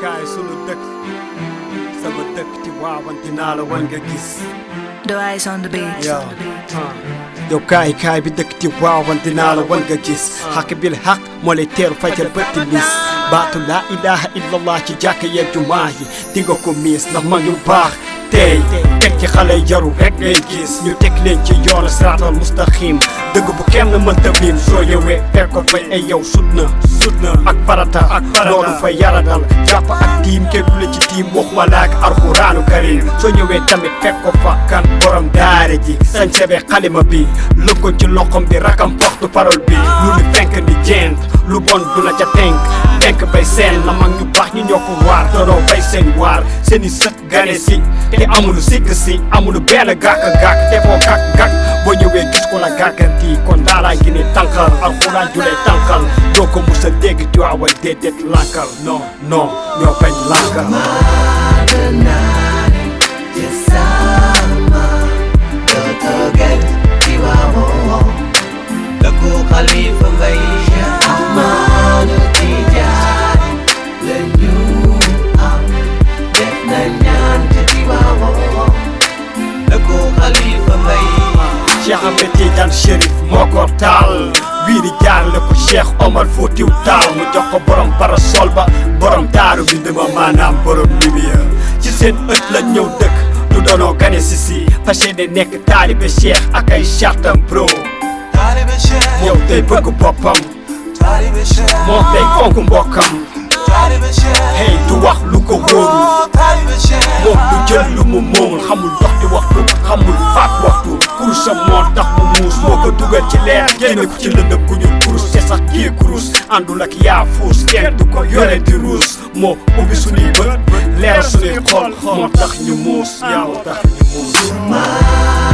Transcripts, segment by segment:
kaay sunu dëkk sama dëkk ci waawan dinaa la wan nga gis. The Eyes on the Beat. yow kaay bi dëkk ci waawan dinaa la wan nga gis. xaq bil xaq moo lay teeru fajal bëtti mis baatu laa ilaha illallah ci jàkka yeeg jumaa yi di nga ko miis ndax ma ñu baax tey teg ci xale jaru rek ngay gis ñu teg leen ci yoonu siraatal mustaqim dëgg bu kenn mënta miim soo yëwee fekk ko fay ay yow sut na ak farata loolu fa yaradal jàpp ak tiim kenn du la ci tiim wax wala ak alxuraanu karim soo ñëwee tamit fekk ko fa kan borom daare ji sañ sebe xalima bi lëkkoon ci loxom bi rakam porte parole bi lu ni fenk ni jent lu bon du la ca tenk bay seen la mag ñu baax ñi ñoo ko waar doonoo bay seen waar seeni sët gane si te amulu sikk si amulu benn gàkk-gàkk te foo gàkk-gàkk boo ñëwee gis ko la gàkkanti kon daalaa ngi ne tànqal alxuraan ju lay tànqal doo ko musa dégg Tiwaawan déedéet lànkal non ñoo bañ lànkal dëkku Xalifa Mbay Cheikh Ahmadu Tijaan la ñu am def na ñaan ci Tiwaawan dëkku Xalifa Mbay Cheikh Ahmed Tidiane Chérif moo ko taal wiiri jaar la ko Cheikh Omar Foutiou Taal mu jox ko borom parasol ba borom taaru bi dama maanaam borom Libya ci seen ëtt la ñëw dëkk lu doonoo gane si fas yéene nekk taalibe Cheikh ak ay chartam bro taalibe Cheikh yow tey bëgg boppam taalibe Cheikh moom tey fonk mbokkam taalibe Cheikh hey du wax lu ko wóorul taalibe Cheikh moom du jël lu mu moomul xamul dox di waxtu xamul faat waxtu kurusam moo tax mu muus moo ko dugal ci leer génne ko ci lëndëm ku ñuul kurus te sax kii kurus àndul ak yaa fuus kenn du ko yore di ruus moo ubbi suñuy bët leer suñuy xol moo tax ñu muus yaa tax ñu muus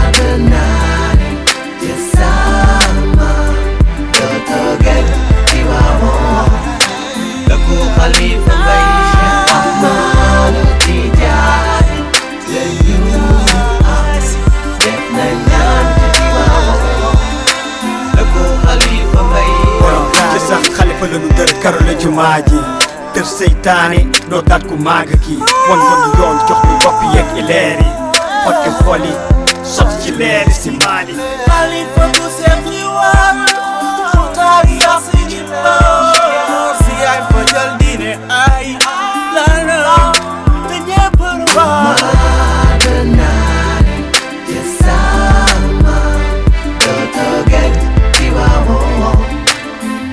dëkku Xalifa Mbay Cheikh Ahmadu Tijaan la ñu am def na ñaan ci Tiwaawan dëkku Xalifa Mbay ci sax xalifa la nu dër karole jumaa ji dër seytaane doo daat ku maaga kii wan ko ñu yoon jox ñu bopp yeeg i leer yi xotti xol yi sot ci leer yi si maali Xalifa bu Seex Tiwaawan taal sax si ginnaaw si ay fa jël diine ay lana te ñépp baax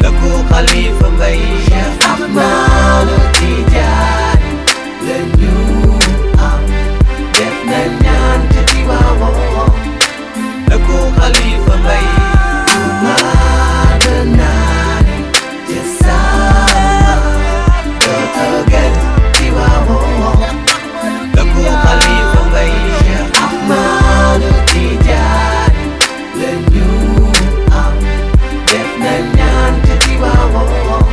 dëkku Xalifa Mbay Cheikh Ahmadu Tijaan la ñu am def na ñaan ci Tiwaawan dëkku Xalifa Mbay dëkku Xalifa Mbay Cheikh Ahmadu Tijaan la ñu am def na ñaan ci Tiwaawan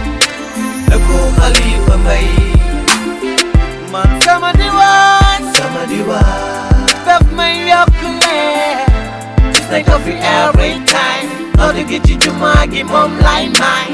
dëkku Xalifa Mbay man sama diwaan daf may yokk leer gis nañ ko fi every time noo di gi ci jumaa gi moom lay may